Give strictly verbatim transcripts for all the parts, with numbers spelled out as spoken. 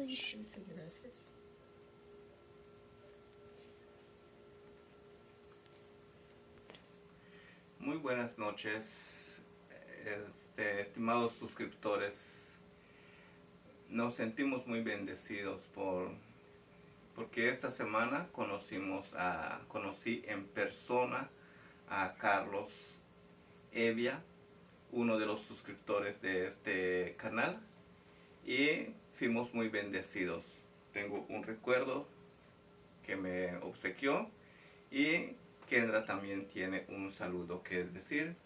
Dice gracias. Muy buenas noches, este, estimados suscriptores. Nos sentimos muy bendecidos por, porque esta semana conocimos a, conocí en persona a Carlos Evia, uno de los suscriptores de este canal, y fuimos muy bendecidos. Tengo un recuerdo que me obsequió, y Kendra también tiene un saludo que decir.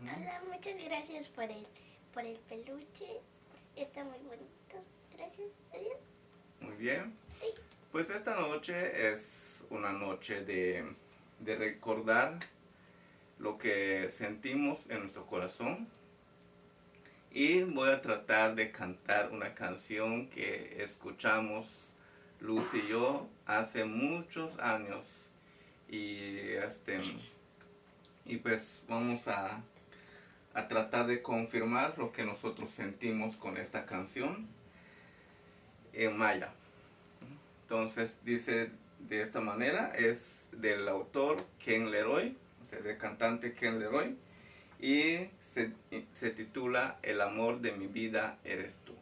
Hola, muchas gracias por el, por el peluche. Está muy bonito. Gracias. Adiós. Muy bien. Pues esta noche es una noche de, de recordar lo que sentimos en nuestro corazón. Y voy a tratar de cantar una canción que escuchamos Luz y yo hace muchos años. Y, este, y pues vamos a, a tratar de confirmar lo que nosotros sentimos con esta canción en maya. Entonces dice de esta manera, es del autor Ken Leroy, o sea, del cantante Ken Leroy, y se, se titula El amor de mi vida eres tú.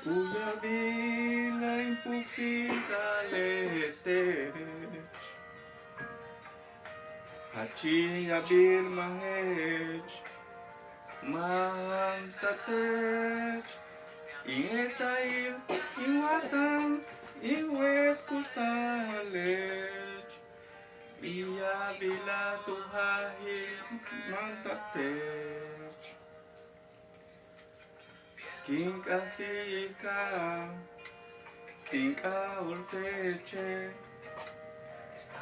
U yaabilaj in puksi'ik'al le teech, jach in yaabil majech, máan ta teech, in éeta'il, in wa'atan, in wéet kuxtaleech, in yaabilaj tu jaajil máan ta teech. Kin k'a'ajsi'ik'al, kin k'ajóol teche',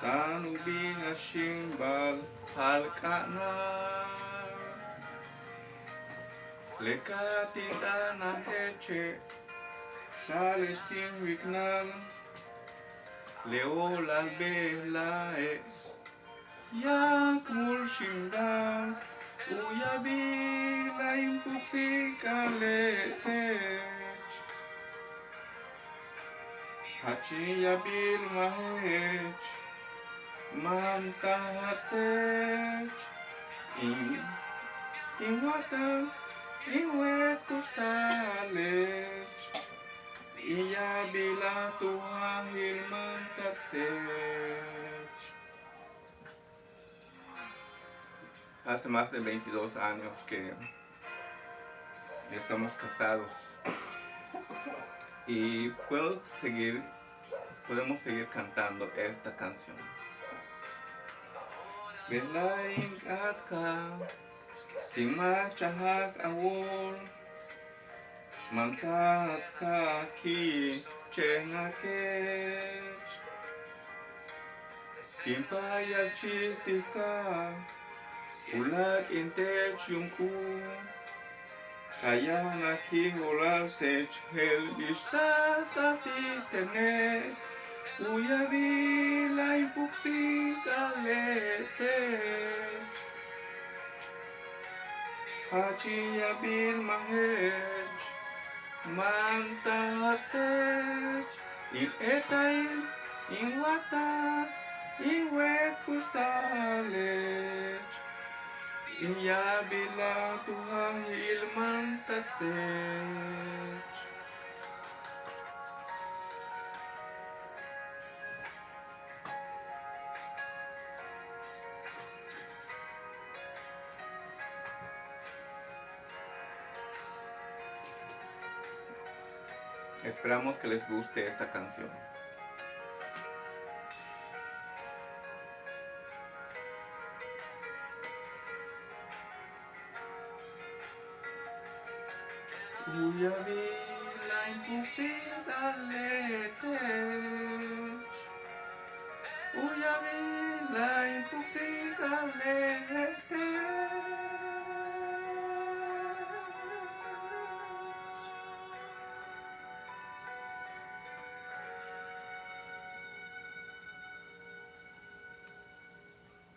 táan u bin a xíimbal jalk'a'anal. Le ka' tin t'aanajeche', taale'ex tin wiknal, le óolal bejla'e' yaan k múul xíimbal. U yaabilaj in puksi'ik'al le teech, jach in yaabil majech, máan ta teech, in, in wa'atan, in wéet kuxtaleech, in yaabilaj tu jaajil máan ta teech. Hace más de veintidós años que estamos casados y puedo seguir, podemos seguir cantando esta canción. Bejla'e' in k'áat ka', tin máachajak a wóol, máan taas ka' ki'ichej náakech. Kin payalchi' ti' ka', uláak' in teech yuum k'uul, ka' yaan a ki'ij óolal teech je'el bix taas a ti' tene'. U yaabilaj in puksi'ik'al le teech, jach in yaabil majech, máan taas teech, in éeta'il, in wa'atan, in wéet kuxtaleech, in yaabilaj tu jaajil máan ta teech. Esperamos que les guste esta canción. U yaabilaj in puxika'ale'eche', u yaabilaj in puxika'ale'eche'.